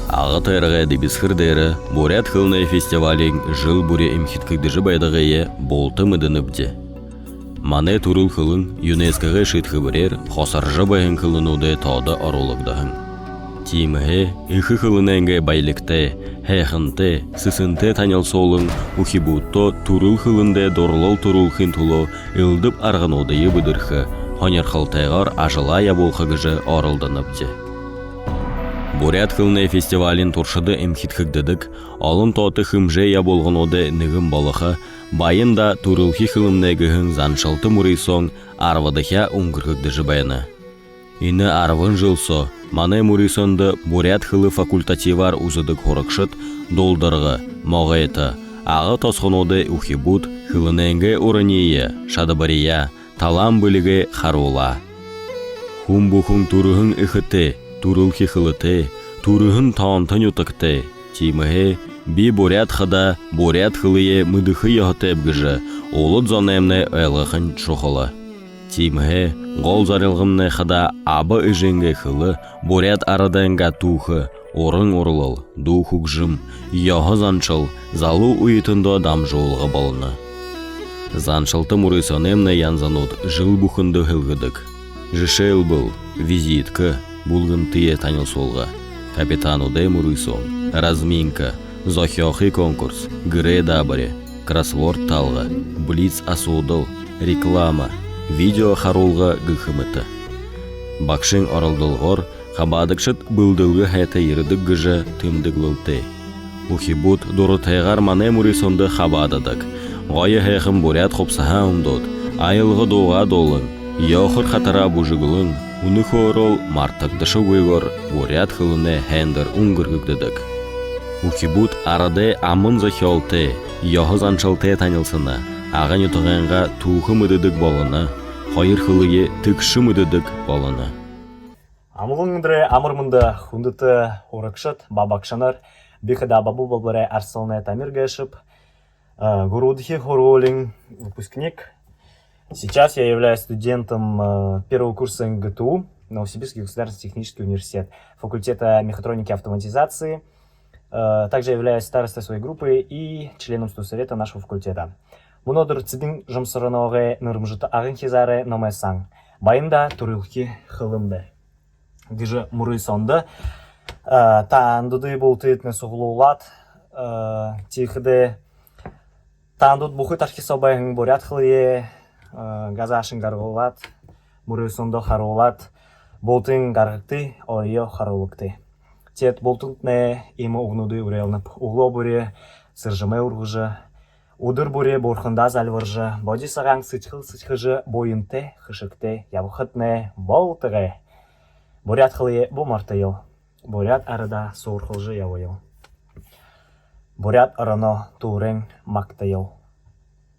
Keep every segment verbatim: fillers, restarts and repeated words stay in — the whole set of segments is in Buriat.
Ага тойрогой дэбисхэр дээрэ буряад хэлэнэй фестивалиин жэл бүри эмхидхэгдэжэ байдагые булта мэдэнэбди. Манай түрэл хэлэн ЮНЕСКО-гой шиидхэбэреэр хосоржо байһан хэлэнүүдэй тоодо оруулагдаһан. Тиимэһээ эхэ хэлэнэйнгээ баялигтай, һайхантай, сэсэнтэй танилсуулан, үхибүүдтэ түрэл хэлэндээ дурлал түрүүлхын түлөө элдэб аргануудые бэдэрхэ, һонирхолтойгоор ажалаа ябуулха гэжэ оролдонобди. Буряад хэлэнэй фестивалиин туршада эмхидхэгдэдэг олон тоото хэмжээ ябуулгануудай нэгэн болохо «Баян даа, түрэлхи хэлэмнай» гэһэн заншалта мүрысөөн арбадахяа үнгэргэгдэжэ байна. Энэ арбан жэл соо манай мүрысөөндэ буряад хэлэ факультативаар үзэдэг һурагшад Дулдарга, Могойто, Ага тосхонуудай үхибүүд хэлэнэйнгээ ураниие, шадабарияа, талаан бэлигээ харуулаа. Хүн бүхэн түрэһэн эхэтэй, түрэлхи хэлэтэй, түрэһэн тоонто нютагтай. Тиимэһээ би буряад хадаа буряад хэлые мэдэхэ ёһотойб гэжэ улад зоноймнай ойлгохонь шухала. Тиимэһээ гол зорилгомнай хадаа аба эжынгээ хэлэ, буряад арадайнгаа түүхэ, уран урлал, дуу хүгжэм, ёһо заншал залуу үетэндөө дамжуулга болоно. Заншалта мүрысөөнэймнай янзанууд жэл бүхэндэ һэлгэдэг. Жэшээлбэл, визитка, бүлгэмтэеэ танилсуулга, капитануудай мүрысөөн, разминка, зохёохы конкурс, гэрэй даабари, кроссворд таалга, блиц асуудал, реклама, видео харуулга гэхэ мэтэ. Багшын оролдолгоор хабаадагшад бэлдэлгэ һайтай ерэдэг гэжэ тэмдэглэлтэй. Үхибүүд дуратайгаар манай мүрысөөндэ хабаададаг. Гоё һайхан буряад хубсаһаа үмдөөд, аялга дуугаа дуулан, ёохор хатараа бүжэглэн, үнэн хөөрөөл мартагдашагүйгөөр буряад хэлэнэй һайндэр үнгэргэгдэдэг. Үхибүүд арадай аман зохёолтой, ёһо заншалтай танилсана, Ага нютагайнгаа түүхэ мэдэдэг болоно, хоёр хэлые тэгшэ мэдэдэг болоно. Амгалан үдэрөөр, амар мэндэ, хүндэтэ һурагшад ба багшанар! Би хадаа Бабу Балбарай Арсаланай Тамир гээшэб. Э, гурбадахи һургуулиин выпускник. Сейчас я являюсь студентом, э, первого курса МГТУ, Новосибирский государственный технический университет, факультета мехатроники и автоматизации. Э, также являюсь старостой своей группы и членом студсовета нашего факультета. Мүнөөдэр Цыбен Жамсараногой нэрэмжэтэ Агын хизаарай номой сан «Баян даа, түрэлхи хэлэмнай» гэжэ мүрысөөндэ, э, таанадые бултыетнай суглуулаад, э, тиихэдэ таанадууд бүхы тархи соо байһан буряад хэлые, э, газаашан гаргуулаад, мүрысөөндэ харуулаад, бултыень гаргагты, оройе харуулагты. Тиигээд бултантнай иимэ үгэнүүдые үреэлнэб: үглөө бүри сэржэмээ үргэжэ, үдэр бүри бурхандаа зальбаржа, боди сагаан сэдьхэл сэдьхэжэ, буянтай, хэшэгтэй ябахатнай болтогой. Буряад хэлые бү мартаял. Буряад арадаа суурхуулжа ябаял. Буряад ороноо түүрээн магтаял.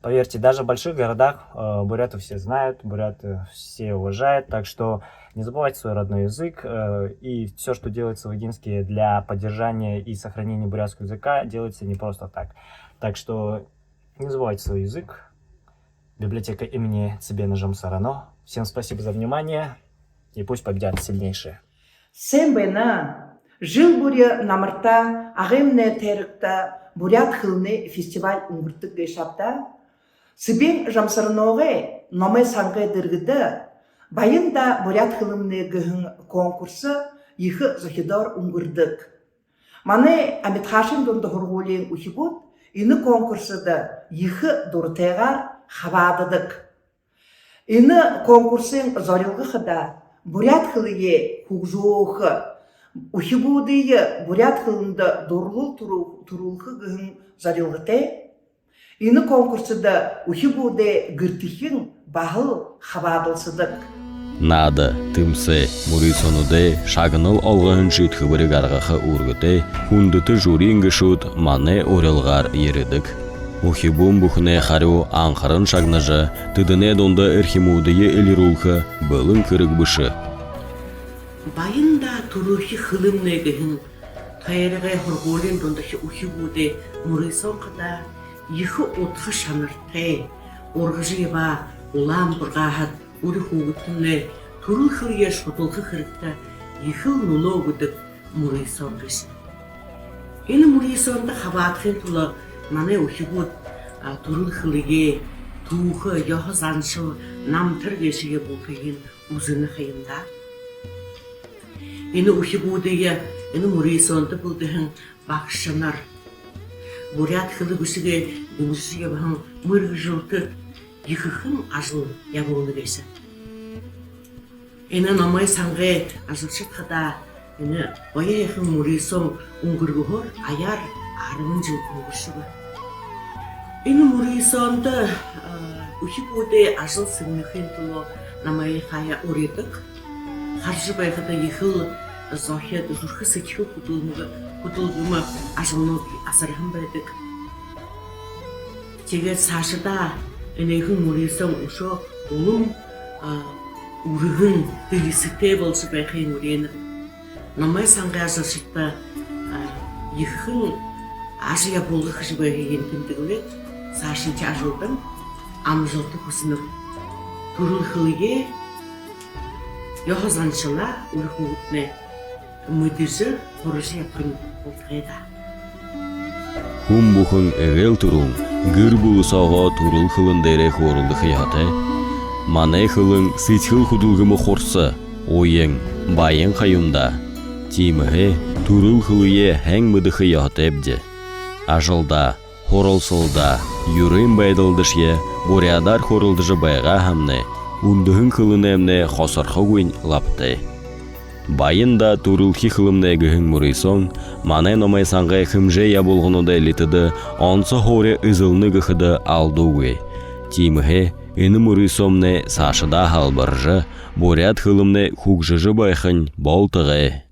Поверьте, даже в больших городах, э, бурятов все знают, бурятов все уважают, так что не забывайте свой родной язык, э, и всё, что делается в Агинске для поддержания и сохранения бурятского языка, делается не просто так. Так что не забывайте свой язык. Библиотека имени Цыбена Жамсарано. Всем спасибо за внимание, и пусть победят сильнейшие. Сайн байна. Жэл бүри намартаа Агымнай тойрогто буряад хэлэнэй фестиваль үнгэрдэг гээшэ ааб даа. Цыбен Жамсараногой номой сангай дэргэдэ «Баян даа, буряад хэлэмнай» гэһэн конкурс ехэ зохидоор үнгэрдэг. Манай Амитхаашын дунда һургуулиин үхибүүд энэ конкурсдо ехэ дуратайгаар хабаададаг. Энэ конкурсын зорилго хадаа буряад хэлые хүгжөөхэ, үхибүүдые буряад хэлэндэ дурлал түрүү-, түрүүлхэ гэһэн зорилготой. Энэ конкурсдо үхибүүдэй гэртэхин баһал хабаадалсадаг. Наада, тэмсээ, мүрысөөнүүдэй шагнал олгоһон шиидхэбэри гаргаха үүргэтэй хүндэтэ жюриин гэшүүд манай урилгаар ерэдэг. Үхибүүн бүхэнэй харюу анхаран шагнажа, тэдэнэй дунда эрхимүүдые элирүүлхэ бэлэн хэрэг бэшэ. «Баян даа, түрэлхи хэлэмнай» гэһэн тойрогой һургуулиин дундахи үхибүүдэй мүрысөөн хадаа ехэ удха шанартай. Ургажа ябаа улаан бургааһад үри хүүгэдтэмнай түрэл хэлэеэ шудалха хэрэгтэ ехэл нүлөө үгэдэг мүрысөөн гээшэ. Энэ мүрысөөндэ хабаадахын тула манай үхибүүд, а, түрэл хэлэеэ, түүхэ, ёһо заншал, намтар гээшые бултыень үзэнэ ха юм даа. Энэ үхибүүдые энэ мүрысөөндэ бэлдэһэн багшанар, буряад хэлэ бэшэгээ дэмжэжэ ябаһан мэргэжэлтэд ехэхэн ажал ябуулна гээшэ. Энэ номой сангай ажалшад хадаа энэ гоё һайхан мүрысөөн үнгэргэһөөр аяар арбан жэл үнгэршэбэ. Энэ мүрысөөндэ, а, үхибүүдэй ажал сэгнэхын тула намайе хаяа урядаг, хаража байхада ехэл зохид, зүрхэ сэдьхэл хүдэлгэ-, хүдэлгэмэ ажалнууд асарһан байдаг. Тиигээд саашадаа энэхэн мүрысөөн үшөө улам, а, үргэн, дэлисэтэй болжо байхын үреэнэб. Номой сангай ажалшадта, а, ехэхэн ажал ябуулга хэжэ байһыень тэмдэглээд, саашанхи ажалдань амжалта хүсэнэб. Түрэл хэлэеэ, ёһо заншалаа үри хүүгэднай мэдэжэ, һуража ябахань болтогой даа. Хүн бүхэн эгээл түрүүн гэр бүлэ соогоо түрэл хэлэн дээрээ хөөрэлдэхэ ёһотой. Манай хэлэн сэдьхэл хүдэлгэмэ хурса, уян, баян ха юм даа. Тиимэһээ түрэл хэлэеэ һайн мэдэхэ ёһотойбди. Ажалдаа, һуралсалдаа, юрын байдалдашье буряадаар хөөрэлдэжэ байгаа һаамнай, үндэһэн хэлэнэймнай хосорхогүйнь лабтай. «Баян даа түрэлхи хэлэмнай» гэһэн мүрысөөн манай номой сангай хэмжээ ябуулгануудай элитэдэ онсо һуури эзэлнэ гэхэдэ алдуугүй. Тиимэһээ энэ мүрысөөмнай саашадаа һалбаржа, буряад хэлэмнай хүгжэжэ байхань болтогой.